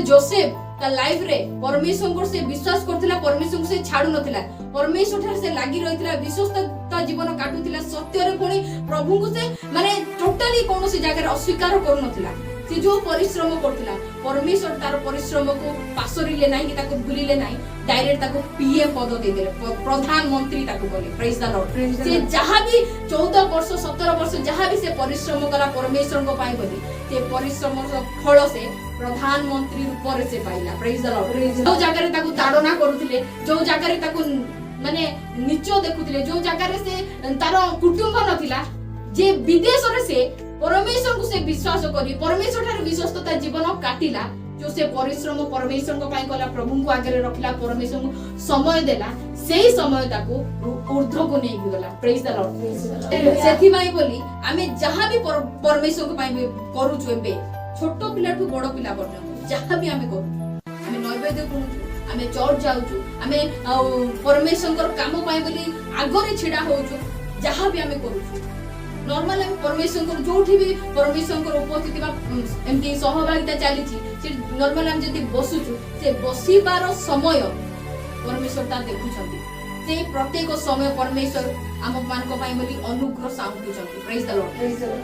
Joseph ତା ଲାଇଫରେ ପରମେଶ୍ୱରଙ୍କୁ ସେ ବିଶ୍ୱାସ କରୁଥିଲା, ପରମେଶ୍ୱରଙ୍କୁ ସେ ଛାଡୁ ନଥିଲା, ପରମେଶ୍ୱର ଠାରେ ସେ ଲାଗି ରହିଥିଲା, ବିଶ୍ୱସ୍ତତା ଜୀବନ କାଟୁଥିଲା। ସତ୍ୟରେ ପୁଣି ପ୍ରଭୁଙ୍କୁ ସେ ମାନେ ଟୋଟାଲି କୌଣସି ଜାଗାରେ ଅସ୍ୱୀକାର କରୁନଥିଲା। ସେ ଯୋଉ ପରିଶ୍ରମ କରୁଥିଲା, ପରମେଶ୍ୱର ତାର ପରିଶ୍ରମକୁ ପାସରିଲେ ନାହିଁ କି ତାକୁ ଭୁଲିଲେ ନାହିଁ। ଡାଇରେକ୍ଟ ତାକୁ ପିଏମ ପଦ ଦେଇଦେଲେ, ପ୍ରଧାନମନ୍ତ୍ରୀ ତାକୁ କଲେ। Praise the Lord. Praise the ସେ Lord. ଯାହା ବି 14 ବର୍ଷ, 17 ବର୍ଷ ଯାହା ବି ସେ ପରିଶ୍ରମ କଲା ପରମେଶ୍ୱରଙ୍କ ପାଇଁ ବୋଲି, ସେ ପରିଶ୍ରମର ଫଳ ସେ ପ୍ରଧାନମନ୍ତ୍ରୀ ରୂପରେ ସେ ପାଇଲା। Praise the Lord. Praise the ଯୋଉ ଜାଗାରେ ତାକୁ ତାଡ଼ନା କରୁଥିଲେ, ଯୋଉ ଜାଗାରେ ତାକୁ ମାନେ ନିଚ ଦେଖୁଥିଲେ, ଯୋଉ ଜାଗାରେ ସେ ତାର କୁଟୁମ୍ବ ନଥିଲା, ଯେ ବିଦେଶରେ ସେ ପରମେଶ୍ୱରଙ୍କୁ ସେ ବିଶ୍ୱାସ କରି ପରମେଶ୍ୱର ଠାରୁ ବିଶ୍ୱସ୍ତତା ଜୀବନ କାଟିଲା। ଯୋଉ ସେ ପରିଶ୍ରମ ପରମେଶ୍ୱରଙ୍କ ପାଇଁ କଲା, ପ୍ରଭୁଙ୍କୁ ଆଗରେ ରଖିଲା, ପରମେଶ୍ୱରଙ୍କୁ ସମୟ ଦେଲା, ସେଇ ସମୟ ତାକୁ ଉର୍ଦ୍ଧ୍ୱକୁ ନେଇକି ଗଲା। Praise the Lord. ସେଥିପାଇଁ ବୋଲି ଆମେ ଯାହା ବି ପରମେଶ୍ୱରଙ୍କ ପାଇଁ ବି କରୁଛୁ, ଏବେ ଛୋଟ ପିଲାଠୁ ବଡ ପିଲା ପର୍ଯ୍ୟନ୍ତ ଯାହା ବି ଆମେ କରୁଛୁ, ଆମେ ନୈବେଦ୍ୟ କିଣୁଛୁ, ଆମେ ଚର୍ଚ୍ଚ ଯାଉଛୁ, ଆମେ ଆଉ ପରମେଶ୍ୱରଙ୍କର କାମ ପାଇଁ ବୋଲି ଆଗରେ ଛିଡା ହଉଛୁ, ଯାହା ବି ଆମେ କରୁଛୁ, ନର୍ମାଲ ଆମେ ପରମେଶ୍ୱରଙ୍କର ଯୋଉଠି ବି ପରମେଶ୍ୱରଙ୍କର ଉପସ୍ଥିତି ବା ଏମିତି ସହଭାଗିତା ଚାଲିଛି, ସେ ନର୍ମାଲ ଆମେ ଯଦି ବସୁଛୁ, ସେ ବସିବାର ସମୟ ପରମେଶ୍ୱର ତା ଦେଖୁଛନ୍ତି। ସେଇ ପ୍ରତ୍ୟେକ ସମୟ ପରମେଶ୍ୱର ଆମ ମାନଙ୍କ ପାଇଁ ବୋଲି ଅନୁଗ୍ରହ ସାଉଣ୍ଟୁଛନ୍ତି। Praise the Lord. Praise the Lord.